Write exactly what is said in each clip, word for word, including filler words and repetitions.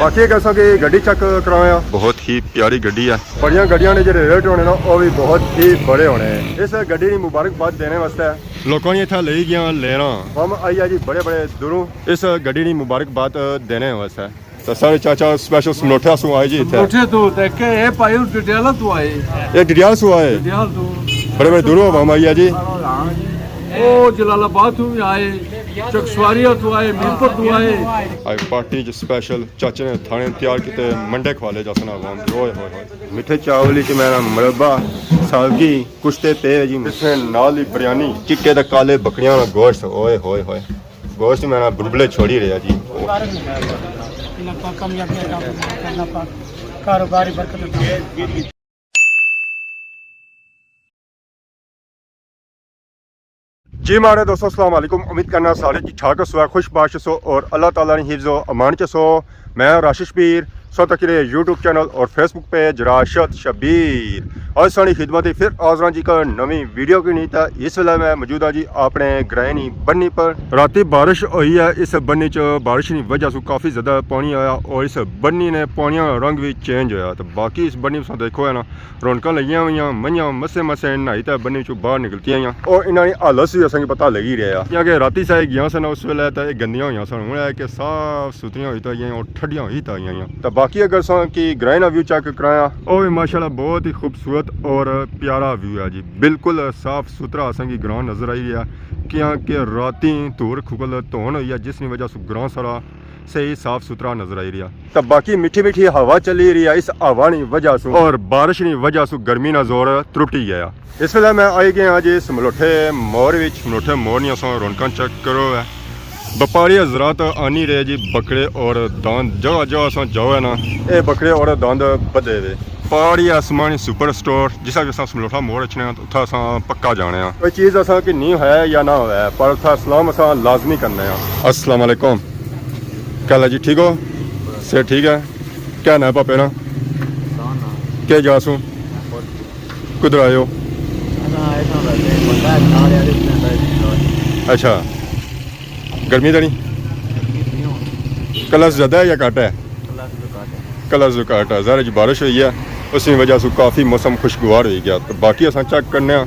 باقی اگر اساں کی گڈی چیک کرایا، بہت ہی پیاری گڈی ہے۔ بڑیاں گڈیاں نے جڑے ریٹ ہونے نا، او وی بہت ہی بڑے ہونے۔ اس گڈی نی مبارکباد دینے واسطے لوکاں نے اتھا لئی گیاں لیراں۔ ہم آئی ہے جی بڑے بڑے دوروں اس گڈی نی مبارکباد دینے واسطے۔ تے ساڑے چاچا اسپیشل سملوٹھے سوں آئے جی اتھے۔ سملوٹھے تو تے کہ اے بھائی ہن ڈڈیالہ تو آئے۔ اے ڈڈیال سوں آئے۔ ڈڈیال تو۔ بڑے بڑے دوروں عوام آئی ہے جی۔ او جلال آباد تو بھی آئے، چکسواریا تو آئے، میرپور تو آئے۔ آئی پارٹی جو اسپیشل چاچے نے تھانے تیار کیتے منڈے کھوالے جاسن عوام دے۔ اوئے ہوئے ہوئے۔ میٹھے چاول وچ میرا مربا، سالگی، کشتے پے جی۔ اس نے نال ہی بریانی، چٹے تے کالے بکریاں نا گوشت۔ اوئے ہوئے ہوئے۔ گوشت میں نا بلبلے چھوڑی رہیا جی۔ اللہ پاک کامیابی عطا فرمائے، اللہ پاک کاروباری برکت عطا فرمائے۔ جی ماڑے دوستو، السلام علیکم۔ امید کرنا سارے ٹھیک ٹھاک ہسو، خوش باش ہسو اور اللہ تعالیٰ نے حفظ و امان چ ہسو۔ میں راشد شبیر، سو تک میرے یوٹیوب چینل اور فیس بک پیج راشد شبیر۔ اج ساڑی خدمت پھر حاضر ہاں جی ایک نویں ویڈیو کی نیت۔ اس ویلے میں موجود ہاں جی اپنے گرائیں نی بنی پر۔ راتی بارش ہوئی ہے، اس بنی چ بارش نی وجہ سوں کافی زیادہ پانی آیا اور اس بنی نے پانیاں نا رنگ بھی چینج ہویا۔ تو باقی اس بنی تساں دیکھو ہے نا، رونقاں لگیاں ہوئیاں، منجھاں مسے مسے نہائی تے بنی چوں باہر نکلتی آئیاں۔ اور انہاں نی حالت وی اساں کی پتہ لگی رہیا۔ کیونکہ راتی سا گیاں سن، اس ویلے تے اے گندیاں ہوئیاں سن، ہن اے کہ صاف ستھریاں ہوئی تے آئیاں اور ٹھڈیاں ہوئی تے آئیاں۔ تے باقی اگر اساں کی گرائیں نا ویو چیک کرایا، او وی ماشاءاللہ بہت ہی خوبصورت اور پیارا ویو ہے جی، بالکل صاف ستھرا اساں کی گراں نظر آئی رہیا۔ کیونکہ راتیں دھوڑ کھکل دھون ہوئی ہے، جس نی وجہ سوں گراں سارا صحیح صاف ستھرا نظر آئی رہیا۔ تے باقی میٹھی میٹھی ہوا چلی رہی ہے، اس ہوا نی وجہ سوں اور بارش نی وجہ سوں گرمی نا زور ترٹی گیا۔ اس ویلے میں آئی گیا ہاں جی سملوٹھے موڑ وچ۔ سملوٹھے موڑ نیاں اساں رونقاں چیک کرو ہے۔ بپاری حضرات آنی رہے جی بکرے اور داند، جگہ جگہ اساں جاؤ ہے نا، اے بکرے اور داند بدھے وے۔ پہاڑی آسمانی سپر سٹور، جس وچ اساں سملوٹھا موڑ اچھنے آں، اتھا اساں پکا جانے آں۔ کوئی چیز اساں کی نہیں ہے یا نہ ہوئے، پر اتھا سلام اساں لازمی کرنے آں۔ السلام علیکم۔ کیا حال ہے جی، ٹھیک ہو؟ صحت ٹھیک ہے؟ کیا نام ہے پاپے نا؟ کیا جا سوں؟ کدھر آئے ہو؟ اچھا، گرمی تے نہیں؟ کلر زیادہ ہے یا گھٹ ہے؟ کلر زکاٹ ہے، ظاہر ہے جی بارش ہوئی ہے، اس کی وجہ سے کافی موسم خوشگوار ہوئی گیا۔ تو باقی اساں چیک کرنے ہاں،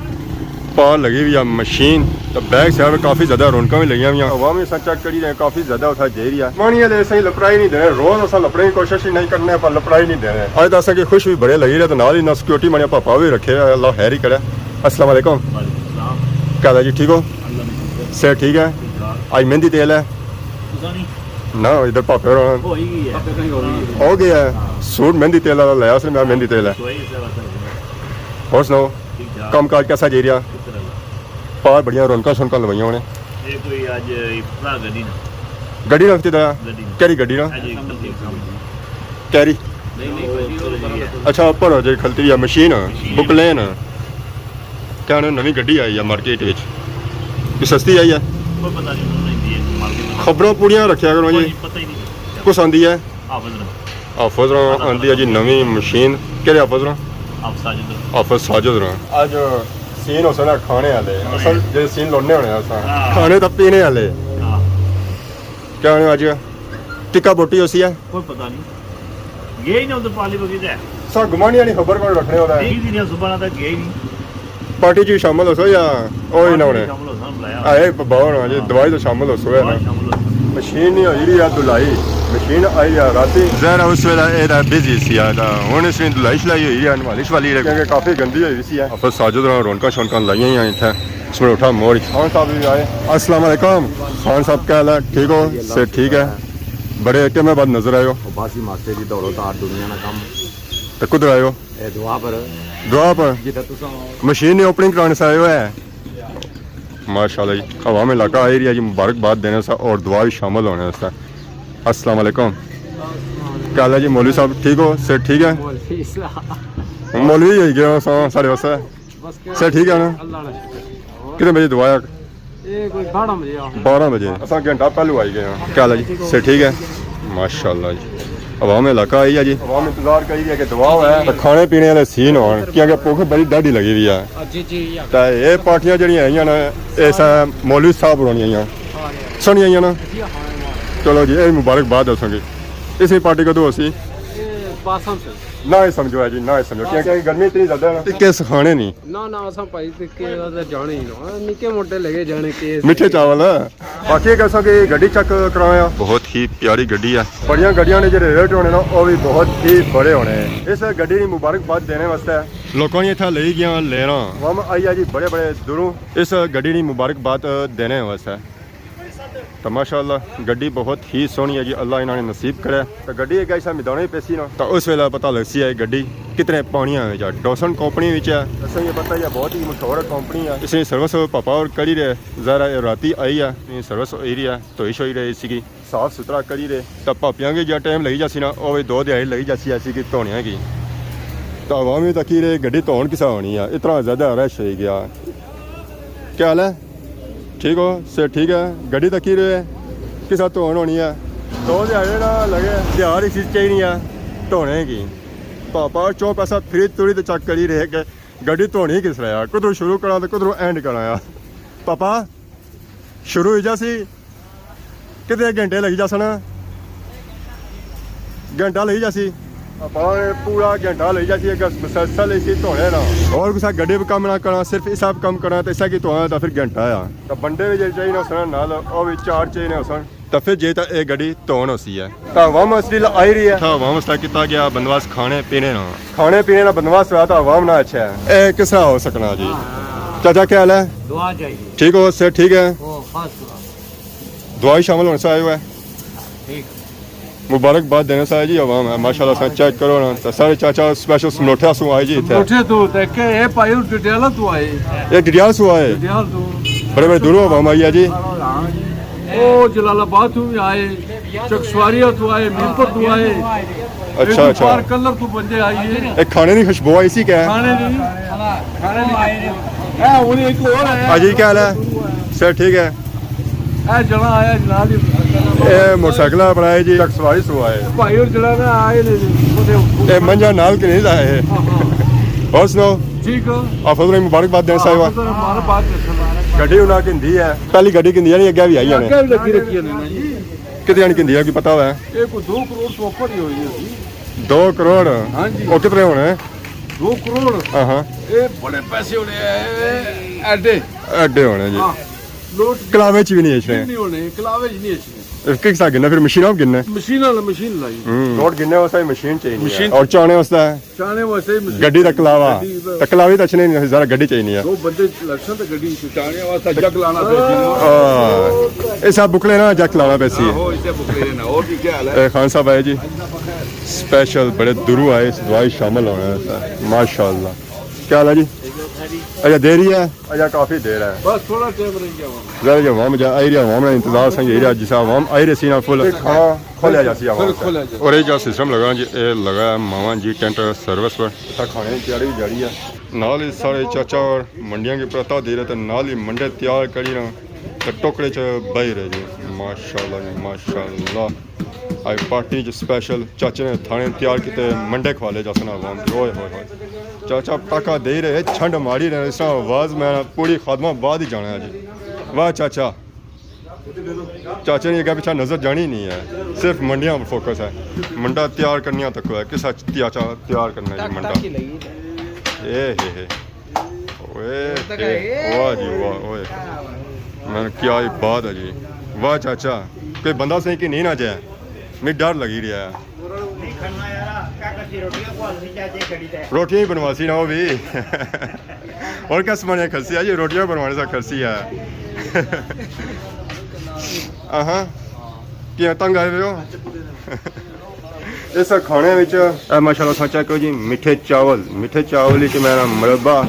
پار لگی ہوئی ہے مشین، تو بیک سائیڈ کافی زیادہ رونقاں بھی لگیاں ہوئی ہیں۔ عوام بھی اساں چیک کری رہے ہیں، کافی زیادہ اتھا جائی رہی ہے۔ پانی والے اساں لپڑائی نہیں دینے، روز اساں لپڑنے کی کوشش ہی نہیں کرنے، پر لپڑائی نہیں دینے۔ اج تو اساں کی خوش بھی بڑے لگی رہے، تو نال ہی نہ سیکورٹی مانیا پاپا بھی رکھے، اللہ خیر ہی کرے۔ السلام علیکم۔ وعلیکم السلام۔ کیا حال ہے جی، ٹھیک ہو؟ اللہ نے شکر۔ صحت ٹھیک ہے؟ ٹھیک ٹھاک۔ اج مہندی تیل ہے؟ تساں نہیں؟ نہ، ادھر پاپے ہوراں۔ ہوئی گئی ہے۔ پاپے ہوراں ہوئی گئی ہے۔ ہو گیا ہے۔ ہاں۔ سوٹ مہندی تیل والا لایا، اس نے میں مہندی تیل ہے۔ سوائی اس طرح سے۔ اور سناؤ، ٹھیک ٹھاک۔ کم کاج کیسا جائی رہیا؟ شکر اللہ۔ پار بڑیاں رونقاں شونقاں لوائیاں ہونے۔ یہ کوئی اج اتنا گڈی نا۔ گڈی رکھتی تھا؟ گڈی نا۔ کیری گڈی نا؟ اج ایک گڈی نا۔ کیری؟ نہیں، نہیں، گڈی اور بڑی ہے۔ اچھا، اوپر ہو جائے کھلتی ہے مشین، مشین۔ بک لین۔ کیا انہوں نویں گڈی آئی ہے مارکیٹ وچ؟ کوئی سستی آئی ہے؟ کوئی پتہ نہیں، انہوں نے دی ہے مارکیٹ میں۔ خبراں پوریاں رکھیا کرو جی۔ کوئی پتہ ہی نہیں۔ کس آندی ہے؟ حافظ رحمان۔ حافظ رحمان آندی ہے جی نویں مشین۔ کہڑے حافظ رحمان؟ حافظ ساجد رحمان۔ حافظ ساجد رحمان۔ اج سین ہو سنا کھانے والے۔ کھانے۔ اصل جے سین لونے ہونے اساں۔ ہاں۔ کھانے تے پینے والے۔ ہاں۔ کیا ہونے اج؟ ٹکا بوٹی ہوسی ہے؟ کوئی پتہ نہیں۔ گیا ہی نہیں ادھر پالی بگی تے۔ سا گمانی والی خبر پر رکھنے ہوتا ہے۔ نہیں جی، نہیں، صبح نہ تک گیا ہی نہیں۔ پارٹی چ شامل ہو سو یا او ہی نہ ہونے؟ شامل ہو سو، بلایا۔ اے بابا ہونا جی، ہاں۔ دوائی تو شامل ہو سو ہے نا۔ دوائی شامل ہو سو۔ مشین نہیں ہوئی رہی ہے دھلائی، مشین آئی ہے راتی۔ ظاہر ہے اس ویلے اے تے بزی سی ہے، تے ہن اس نے دھلائی شلائی ہوئی ہے، مالش والی ہے۔ کیونکہ کافی گندی ہوئی سی ہے۔ حافظ ساجد ہوراں رونقاں شونقاں لائیاں ہوئی ہیں اتھے۔ سملوٹھا موڑ۔ خان صاحب بھی آئے۔ السلام علیکم۔ خان صاحب کیا حال ہے؟ ٹھیک ہو؟ صحت ٹھیک ہے؟ بڑے ٹائم بعد نظر آئے ہو۔ او بس جی ماسٹر جی، دوڑو تار دنیا نا کم۔ تے کدھر آئے ہو؟ اے دعا پر۔ دعا پر؟ جدھر تساں ہو۔ مشین نے اوپننگ کرانے سے آئے ہوئے ہیں۔ ماشاءاللہ جی، عوام علاقہ آئی رہی ہے جی، مبارکباد دینے سے اور دعا بھی شامل ہونے سے۔ السلام علیکم۔ کیا حال ہے جی مولوی صاحب، ٹھیک ہو؟ صحت ٹھیک ہے؟ مولوی صاحب۔ مولوی ہوئی گئے ہو سا-، ساڑے واسطے۔ بس کیا، صحت ٹھیک ہے نا؟ اللہ کا شکر ہے۔ کتنے بجے دعا ہے؟ یہ کوئی بارہ بجے آؤ۔ بارہ بجے۔ اساں گھنٹہ پہلو آئی گئے ہاں۔ کیا حال ہے جی؟ صحت ٹھیک ہے؟ ماشاءاللہ جی۔ عوام علاقہ آئی ہے جی۔ عوام انتظار کری رہی ہے کہ دعا ہوئے۔ تے کھانے پینے والے سین ہون، کیونکہ بھوک بڑی ڈاڈھی لگی ہوئی ہے۔ جی، جی، یا۔ تے اے پارٹیاں جڑیاں آئیاں نا، اے سا مولوی صاحب ہورانی آئیاں۔ ہاں، یا۔ سنی آئیاں نا؟ جی، ہاں، ہاں۔ چلو جی، اے مبارکباد ہے اساں کی۔ اس نی پارٹی کدوں ہوسی؟ یہ پاسم سے۔ نہ ہی سمجھو ہے جی، نہ ہی سمجھو، کیونکہ گرمی اتنی زیادہ ہے نا۔ ٹکے سکھانے نہیں۔ نہ، نہ، اساں بھائی تے کے تے جانے ہی نہ، نکے موٹے لگے جانے کے۔ میٹھے چاول۔ باقی اگر اساں کی گڈی چیک کرایا، بہت ہی پیاری گڈی ہے۔ بڑیاں گڈیاں نے جڑے ریٹ ہونے نا، وہ بھی بہت ہی بڑے ہونے ہیں۔ اس گڈی نی مبارکباد دینے واسطے لوکاں نے اتھا لئی گیاں لیراں۔ ہم آئی ہے جی بڑے بڑے دوروں اس گڈی نی مبارکباد دینے واسطے۔ تو ماشاءاللہ گڈی بہت ہی سوہنی ہے جی، اللہ انہاں نے نصیب کرے۔ تو گڈی اگے اساں میدانوں ہی پیسی نا، تو اس ویلے پتہ لگسی ہے گڈی کتنے پانیاں وچ ہے۔ ڈوسن کمپنی وچ ہے، اساں یہ پتہ ہے بہت ہی مشہور کمپنی ہے۔ اس نی سروس پاپا اور کری رہے، ظاہر ہے راتی آئی ہے، سروس ہوئی رہی ہے، تو ایشو ہی رہی سی کی صاف ستھرا کری رہے۔ تو پاپیاں کی جا ٹائم لگی جاسی نا، او وی دو دیہاڑی لگی جاسی ایسی کی دھونے کی۔ تو عوام وی تکی رہے، گڈی دھون کسا ہونی ہے، اتنا زیادہ رش ہوئی گیا۔ کیا حال ہے؟ ٹھیک ہو؟ صحت ٹھیک ہے؟ گڈی تکی رہے، کسا دھون ہونی ہے؟ دو دیہاڑے نا لگے، دیہاڑ اسی چاہیے نہیں ہے دھونے کی۔ پاپا چو پیسہ پھری توڑی تے چیک کری رہے کہ گڈی دھونی کس طرح ہے، کدھروں شروع کرا تے کدھروں اینڈ کرا۔ پاپا، شروع ہوئی جاسی، کتنے گھنٹے لگی جاسن؟ گھنٹہ لگی جاسی۔ پورا گھنٹہ لگی جاسی، اگر مسلسل اسی دھونے نا۔ اور کسا گڈی بھی کم نہ کرنا، صرف اسا بھی کم کرنا، تو اسا کی دھونا تو پھر گھنٹہ آ۔ تو بندے بھی جے چاہیے ہوسن نال، او بھی چار چاہیے ہوسن۔ تو پھر جے تو اے گڈی دھون ہوسی ہے۔ تو عوام اس لیے آئی رہی ہے۔ تو عوام اس طرح کیتا گیا بندوبست کھانے پینے نا۔ کھانے پینے نا بندوبست ہوا تو عوام نا اچھا ہے۔ اے کس طرح ہو سکنا جی؟ چاچا کیا حال ہے؟ دعا چاہیے۔ ٹھیک ہو؟ صحت ٹھیک ہے؟ او، فرسٹ کلاس۔ دعا ہی شامل ہونے سے آئے ہوئے۔ ٹھیک۔ مبارکباد دینے سے آئے جی عوام ہے، ماشاءاللہ سے چیک کرو نا۔ تو سارے چاچا اسپیشل سملوٹھے سوں آئے جی اتھے۔ سملوٹھے تو تے کہ اے پائی ڈڈیالہ تو آئے۔ اے ڈڈیال سوں آئے۔ ڈڈیال تو۔ بڑے بڑے دوروں عوام آئی ہے جی۔ او جلال آباد تو بھی آئے، چکسواریا تو آئے، مینپور تو آئے۔ اچھا، اچھا۔ پار کلر تو بندے آئی ہے۔ ایک کھانے دی خوشبو آئی سی کیا؟ کھانے دی۔ کھانے دی۔ اے ہن ایک اور آیا۔ ہاں جی، کیا حال ہے؟ سر ٹھیک ہے؟ اے جنا آیا جناب جی۔ اے موٹرسائیکل پر آئے جی، چکسواری سو آئے۔ بھائی اور جنا نا آئے نے جی۔ اے منجا نال کے نہیں آئے۔ ہاں، ہاں۔ اور سناؤ؟ ٹھیک ہو؟ آپ حضور مبارکباد دین صاحب۔ آپ حضور مبارکباد دین صاحب۔ گڈی انہاں گھندی ہے۔ پہلی گڈی گھندی ہے، نہیں اگے بھی آئی ہے۔ اگے بھی لگی رکھی ہے نا جی۔ کتنے آنے گھندی ہے، کوئی پتا ہوا ہے؟ یہ کوئی دو کروڑ تو اوپر ہی ہوئی ہے جی۔ دو کروڑ؟ ہاں جی۔ وہ کتنے ہونے ہیں؟ دو کروڑ؟ ہاں ہاں۔ یہ بڑے پیسے ہونے ہیں، ایڈے۔ ایڈے ہونے جی۔ ہاں۔ لوٹ کلاوے چ بھی نہیں اچھنے۔ نہیں ہونے، کلاوے چ نہیں اچھنے۔ اس کے ساتھ گننا، پھر مشین آپ گننا ہے؟ مشین والا مشین لائی۔ ہوں۔ لوٹ گننے واسطے مشین چاہیے۔ مشین۔ اور چانے واسطے؟ چانے واسطے مشین۔ گڈی دا کلاوا۔ گڈی دا۔ تے کلاوی تے اچھنے نہیں، ذرا گڈی چاہیے ہے۔ دو بندے لگسن تے گڈی چانے واسطے جگ لانا پے سی۔ ہاں۔ اے سب بکلے نا جگ لانا پے سی۔ آہو، اسے بکلے نا۔ اور بھی کیا حال ہے؟ اے خان صاحب آئے جی۔ اسپیشل بڑے دوروں آئے، اس دعائی شامل ہونا ہے۔ ماشاءاللہ۔ کیا حال ہے جی؟ اچھا، دیری ہے؟ اچھا، کافی دیر ہے۔ بس تھوڑا ٹائم رہ گیا ہوا۔ ذرا جی عوام جا آئی رہی، عوام نا انتظار سنگ یہی رہا، جسا عوام آئی رہی سی نا فل۔ کھانا کھولیا جا سی عوام۔ پھر کھولیا جا۔ اور یہ جا سسٹم لگا جی، اے لگا ہے ماما جی ٹینٹ سروس پر۔ اتھا کھانے دی تیاری بھی جاری ہے۔ نال ہی سارے چاچا اور منڈیاں کی پرتا دے رہے تھے، نال ہی منڈے تیار کری رہا۔ تے ٹوکرے چ بہی رہے جی۔ ماشاءاللہ جی، ماشاءاللہ۔ آئی پارٹی چ اسپیشل چاچے نے تھانے تیار کیتے منڈے کھوالے جاسن عوام کی۔ اوئے ہوئے ہوئے۔ چاچا ٹاکا دے رہے، چھنڈ ماری رہے، اس طرح آواز میں پوری خادمہ بعد ہی جانا ہے جی۔ واہ چاچا۔ چاچے نے اگے پیچھے نظر جانی نہیں ہے، صرف منڈیاں پر فوکس ہے۔ منڈا تیار کرنیاں تک ہے، کس اچ چاچا تیار کرنا ہے جی منڈا۔ اے ہے ہے۔ اوئے، اے، واہ جی واہ، اوئے۔ میں نے کیا ہی بات ہے جی۔ واہ چاچا، کوئی بندہ صحیح کہ نہیں نہ جائے۔ میں ڈر لگی رہیا ہے۔ روٹیاں ہی بنواسی نا وہ بھی۔ اور کیا سمانے کھسی ہے جی، روٹیاں بنوانے سا کھسی ہے۔ آہاں۔ کیا تنگ آئے ہوئے ہو؟ اس کھانے وچ اے ماشاءاللہ تساں چیک کرو جی، میٹھے چاول، میٹھے چاول وچ میرا مربا،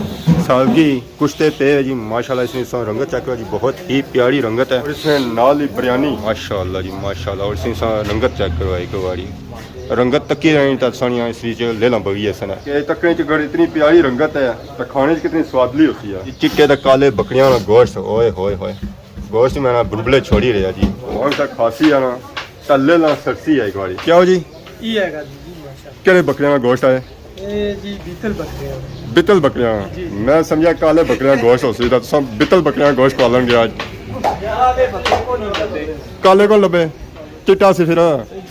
سالگی، کشتے پے ہے جی۔ ماشاءاللہ اس نے سا رنگت چیک کرو جی، بہت ہی پیاری رنگت ہے۔ اور اس نے نال ہی بریانی۔ ماشاءاللہ جی ماشاءاللہ، اور اس نے سا رنگت چیک کرو ایک باری، رنگت تکی رہنی تاں سانیاں اس وچ لیلاں بگی ہے سنا۔ کہ تکنے چ اگر اتنی پیاری رنگت ہے تو کھانے چ کتنی سوادلی ہوتی ہے۔ چٹے تے کالے بکریاں والا گوشت، اوئے ہوئے ہوئے۔ گوشت میں نا بلبلے چھوڑی رہیا جی۔ اور سا کھاسی ہے نا، تلے نا سرسی ہے ایک باری۔ کیا ہو جی؟ یہ ہے گا جی، ماشاءاللہ۔ کہڑے بکریاں کا گوشت ہے؟ اے جی، بیتل بکریاں۔ بیتل بکریاں؟ جی۔ میں سمجھا کالے بکریاں گوشت ہو سی، تو سب بیتل بکریاں گوشت پالن گیا آج۔ کالے بکرے کو نہیں لبے۔ کالے کو لبے؟ چٹا سی پھر۔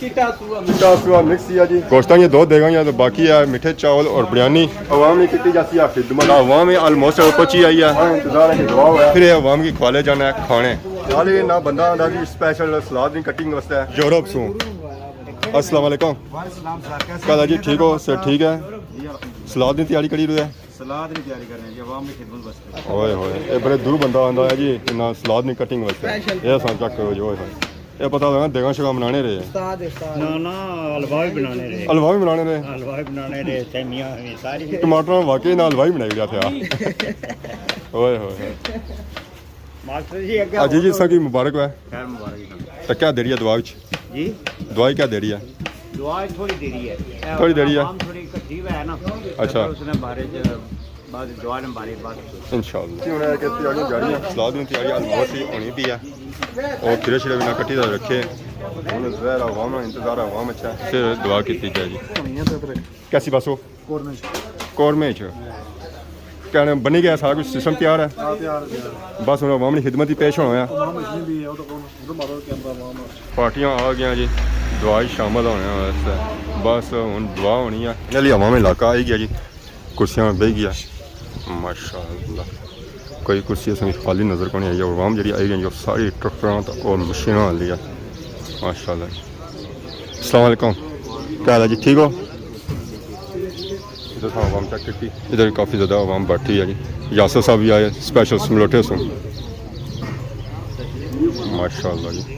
چٹا سوا۔ چٹا سوا مکس ہی ہے جی۔ گوشتاں یہ دو دیگاں یا تو باقی ہے میٹھے چاول اور بریانی۔ عوام نے کیتی جاتی ہے خدمت۔ عوام آلموسٹ پہنچی آئی ہے۔ ہاں، انتظار ہے کہ دعا ہوا۔ پھر یہ عوام کی کھوالے جانا ہے کھانے۔ نال ہی نہ بندہ آندا جی اسپیشل سلاد دی کٹنگ واسطے یورپ سوں۔ السلام علیکم۔ وعلیکم السلام سر، کیسے کیا حال ہے جی؟ ٹھیک ہو؟ صحت ٹھیک ہے؟ جی الحمدللہ۔ سلاد دی تیاری کری رہے ہیں؟ سلاد دی تیاری کر رہے ہیں جی، عوام کی خدمت واسطے۔ اوئے ہوئے، اے بڑے دور بندہ آندا ہے جی، انہاں سلاد دی کٹنگ واسطے۔ اسپیشل۔ اے اساں چیک کرو جی، اوئے ہوئے۔ اے پتہ لگا دیگاں شگاں بنانے رہے۔ استاد، استاد۔ نہ، نہ، حلوا بھی بنانے رہے۔ حلوا بھی بنانے رہے۔ حلوا بھی بنانے رہے، سیویاں ہوئیں، ساری۔ ٹماٹر واقعی نال حلوا ہی بنائی گیا تھا۔ اوئے ہوئے۔ ماسٹر جی، اگے ہاں جی، جی، ساں کی مبارک ہوئے۔ خیر مبارک جی۔ تو کیا دے رہی ہے دعا وچ؟ جی؟ دعا ہی کیا دے رہی ہے؟ دعا تھوڑی دے رہی ہے۔ اے تھوڑی دے رہی ہے۔ عوام تھوڑی کٹھی ہوئی ہے نا۔ اچھا۔ اس نے بارے چ بعد دعا نے بارے بات۔ انشاءاللہ۔ ہن اے کہ تیاریاں جاریاں، سلاد دی تیاری آلموسٹ ہی ہونی پئی ہے۔ اور کھیرے شیرے بھی نہ کٹی دا رکھے۔ ہن ظاہر عوام نا انتظار عوام اچھا ہے۔ پھر دعا کیتی جائے جی۔ کیسی بس ہو؟ قورمے چ۔ قورمے چ۔ کہنے بنی گیا، سارا کچھ سسٹم تیار ہے؟ ہاں، تیار ہے، تیار ہے۔ بس ہن عوام نی خدمت ہی پیش ہونا ہے۔ عوام اتنی بھی ہے، وہ تو کون، وہ تو مارو کیمرہ عوام ہے۔ پارٹیاں آ گیاں جی، دعا ہی شامل ہونے واسطے۔ بس ہن دعا ہونی ہے۔ انہاں لئی عوام علاقہ آئی گیا جی، کرسیاں بہی گیا۔ ماشاءاللہ۔ کوئی کرسی اس میں خالی نظر کونی آئی ہے۔ عوام جڑی آئی گئی ہے، ساری ٹریکٹراں تے اور مشیناں والی ہے۔ ماشاءاللہ۔ السلام علیکم، کیا حال ہے جی؟ ٹھیک ہو؟ ادھر تھا عوام چیک کیتی، ادھر بھی کافی زیادہ عوام بیٹھی ہے جی۔ یاسر صاحب بھی آئے، اسپیشل سملوٹے سوں۔ ماشاءاللہ جی۔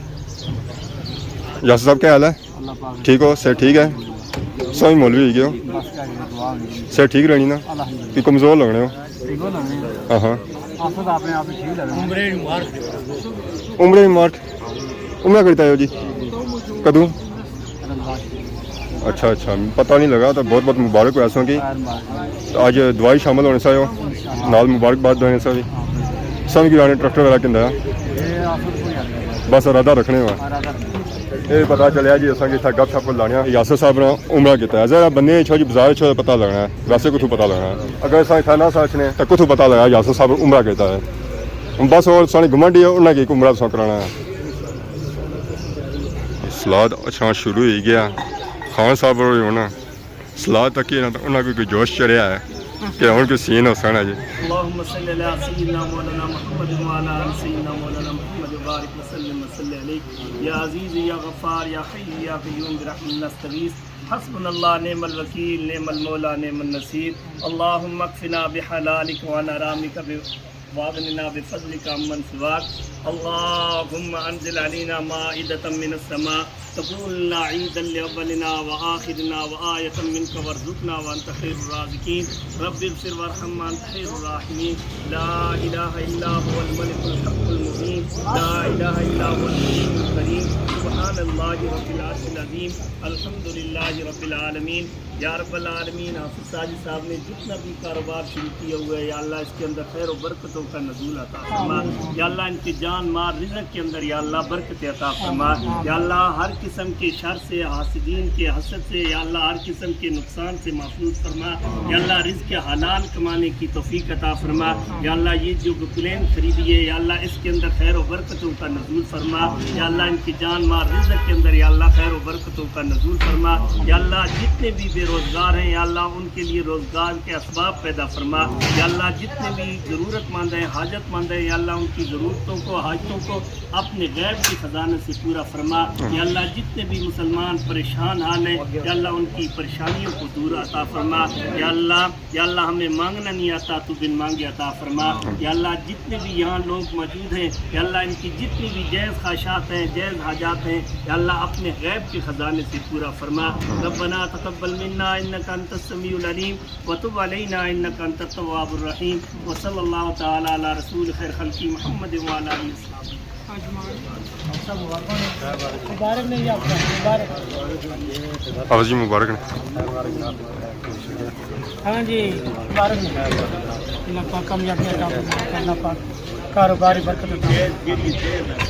یاسر صاحب، کیا حال ہے؟ اللہ پاک۔ ٹھیک ہو؟ صحت ٹھیک ہے؟ سوئی مولوی ہوئی گئے ہو؟ بس کیا کرے، دعا ہوئی۔ صحت ٹھیک رہنی نا؟ الحمدللہ۔ کہ کمزور لگنے ہو؟ ٹھیک ہو لگنے۔ ہاں ہاں۔ آفت اپنے آپ ہی ٹھیک لگنے۔ عمرے مبارک۔ عمرہ کرتا ہے جی؟ کدوں؟ اچھا اچھا، پتہ نہیں لگا، تو بہت بہت مبارک ہو ایسوں کی۔ خیر مبارک۔ تو اج دعا ہی شامل ہونے سا ہو، نال مبارکباد دینے سا بھی۔ سب کی لانے ٹریکٹر وغیرہ کندا ہے؟ یہ آفت کوئی آ گیا۔ بس ارادہ رکھنے ہوا۔ ارادہ رکھنے۔ یہ پتہ چلیا جی، اساں کی اتھا گپ شپ لانے آ۔ یاسر صاحب نے عمرہ کیتا ہے۔ ذرا بندے چھو جی بازار چھو پتہ لگنا ہے، ویسے کتھوں پتہ لگنا ہے؟ اگر اساں اتھا نہ سا اچھنے تو کتھوں پتہ لگا یاسر صاحب عمرہ کیتا ہے؟ بس اور سانے گھمنڈی ہے، انہاں کی عمرہ سا کرانا ہے۔ سلاد اچھا شروع ہی گیا۔ خان صاحب ہوری ہن سلاد تکی نا، انہاں کو کوئی جوش چڑھیا ہے کہ ہن کوئی سین ہوسن ہے جی۔ اللهم صل على سيدنا مولانا محمد وعلى آل سيدنا مولانا محمد وبارك وسلم وصل عليه. يا عزيز يا غفار يا حي يا قيوم برحمتك نستغيث. حسبنا الله نعم الوكيل نعم المولى نعم النصير. اللهم اكفنا بحلالك وعن حرامك ب- واغننا بفضلك عمن سواك. اللهم أنزل علينا مائدة من السماء تكون لنا عيدا لأولنا وآخرنا وآية منك وارزقنا وأنت خير الرازقين. رب اغفر وارحم وأنت خير الراحمين. لا إله إلا هو الملك الحق المبين. لا إله إلا هو الحليم الكريم. سبحان الله رب العرش العظيم. الحمد لله رب العالمين. یا رب العالمین، حافظ ساجد صاحب نے جتنا بھی کاروبار شروع کیا ہوا ہے، یا اللہ، اس کے اندر خیر و برکتوں کا نزول عطا فرما۔ یا اللہ، ان کے جان مال رزق کے اندر، یا اللہ، برکت عطا فرما۔ یا اللہ، ہر قسم کے شر سے، حاسدین کے حسد سے، یا اللہ، ہر قسم کے نقصان سے محفوظ فرما۔ یا اللہ، رزق حلال کمانے کی توفیق عطا فرما۔ یا اللہ، یہ جو پلین خریدی ہے، یا اللہ، اس کے اندر خیر و برکتوں کا نزول فرما۔ یا اللہ، ان کی جان مال رزق کے اندر، یا اللہ، خیر و برکتوں کا نزول فرما۔ یا اللہ، جتنے بھی بے روزگار ہیں، یا اللہ، ان کے لیے روزگار کے اسباب پیدا فرما۔ یا اللہ، جتنے بھی ضرورت مند ہیں، حاجت مند ہیں، یا اللہ، ان کی ضرورتوں کو، حاجتوں کو اپنے غیب کے خزانے سے پورا فرما۔ یا اللہ، جتنے بھی مسلمان پریشان حال ہیں، یا اللہ، ان کی پریشانیوں کو دور عطا فرما۔ یا اللہ، یا اللہ، ہمیں مانگنا نہیں آتا، تو بن مانگے عطا فرما۔ یا اللہ، جتنے بھی یہاں لوگ موجود ہیں، یا اللہ، ان کی جتنی بھی جائز خواہشات ہیں، جائز حاجات ہیں، یا اللہ، اپنے غیب کے خزانے سے پورا فرما۔ ربنا تقبل منا انك انت السميع العليم وتب علينا انك انت التواب الرحيم. وصلى الله تعالى على رسول خير خلقه محمد وعلى آله وصحبه. مبارک نہیں جی، آپ کا مبارک۔ حافظ جی مبارک نے۔ ہاں جی، مبارک نے۔ اللہ پاک کامیابی عطا فرمائے، اللہ پاک کاروبار برکت عطا فرمائے۔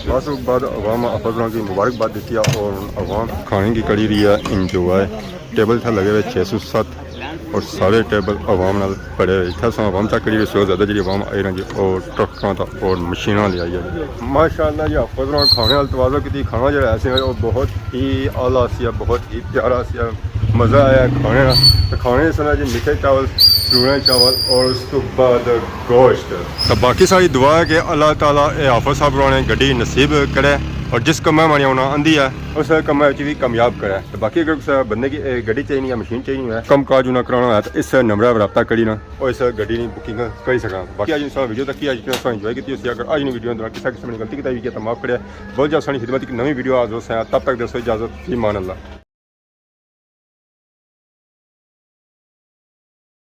بس اس بعد عوام حافظ ہوراں کی مبارکباد دیتی ہے اور عوام کھانے کی کری رہی ہے انجوائے۔ ٹیبل تھا لگے ہوئے چھ سو ست۔ اور سارے ٹیبل عوام نال بھرے ہوئے۔ اتھے اساں عوام چیک کری رہے سو، زیادہ جڑی عوام آئی رہی جی، اور ٹرکاں تا اور مشیناں لے آئی ہے۔ ماشاءاللہ جی، حافظ ہوراں کھانے نال تواضع کیتی۔ کھانا جڑا ہے سی، وہ بہت ہی اعلیٰ سی، بہت ہی پیارا سی، مزہ آیا کھانے نا۔ تے کھانے اس طرح جی، میٹھے چاول، لونے چاول اور اس تو بعد گوشت۔ تو باقی ساری دعا ہے کہ اللہ تعالیٰ اے حافظ صاحب ہوراں نے گڈی نصیب کرے، اور جس کمے ماڑی انہاں آندی ہے، اس کمے وچ بھی کامیاب کرے۔ تو باقی اگر کسے بندے کی، اے، گڈی چاہیے یا مشین چاہیے ہے، کم کاج انہاں کرانا ہے، تو اس نمبر پر رابطہ کری نا، اور اس گڈی نی بکنگ کری سکاں۔ باقی اج نی ساں ویڈیو تک ہی، اج نی ساں انجوائے کیتی ہوسی۔ اگر اج نی ویڈیو اندر کسے قسم نی غلطی کیتی ہوئی ہے تو معاف کرے۔ بہت جلد ساڑی خدمت ایک نویں ویڈیو حاضر ہوساں۔ تب تک دوستو اجازت، فی امان اللہ۔